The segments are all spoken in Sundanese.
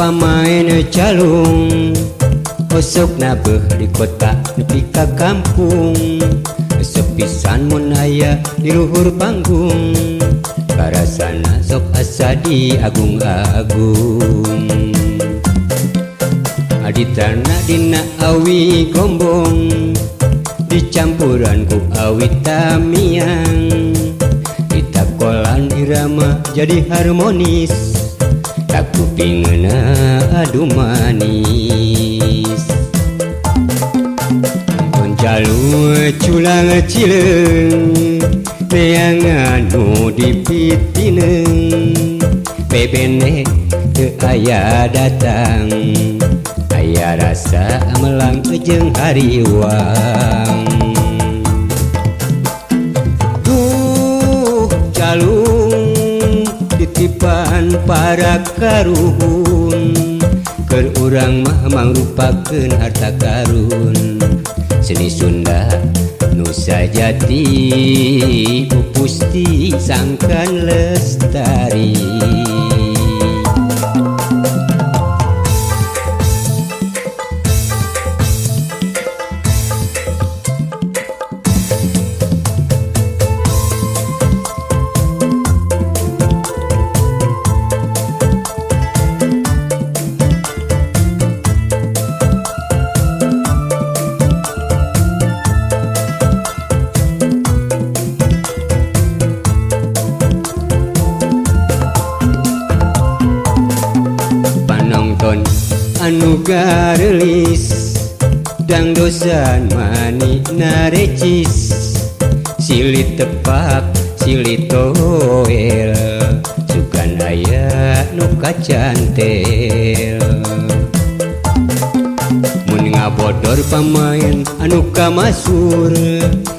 Pamain calung osok nabeuh di kota nepi ka kampung. Sepisan mun aya di luhur panggung, karasana sok asa diagung-agung. Aditana dina awi gombong, dicampuran ku awi tamiang. Ditakolan irama jadi harmonis, kakupingna adu manis. Nonton calung culang cileung, neangan nu dipitineung. Bebene teu aya datang, aya rasa amelang jeung hariwang. Duh calung titipan para karuhun, keur urang mah mangrupakeun harta karun. Seni Sunda nu sajati pusti sangkan lestari. Panonton anu gareulis, dangdosan mani narecis. Silih tepak silih toel, sugan aya nu kacantel. Mun ngabodor pamain anu kamasur,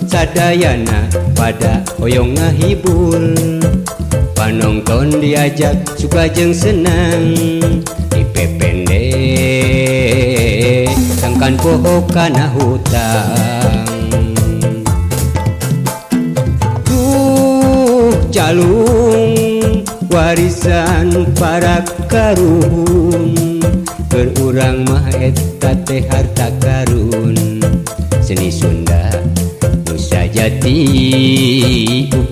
sadayana pada hoyong ngahibur. Panonton diajak suka jeung senang, dipepende sangkan poho kana hutang. Duh calung warisan para karuhun, keur urang mah eta teh harta karun. Seni Sunda nu sajati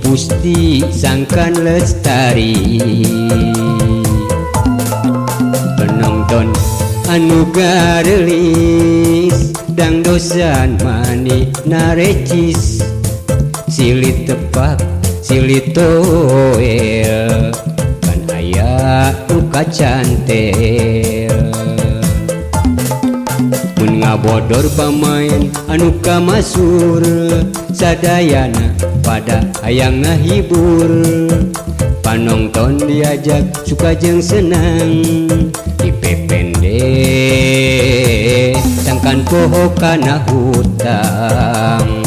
pusti sangkan lestari. Penonton anu gareulis, dangdosan mani narecis. Silih tepak silih toel, kan aya nu kacantel. Mun ngabodor pamain anu kamasur, sadayana pada hayang ngahibur. Panonton diajak suka jeung senang, dipepende sangkan poho kana hutang.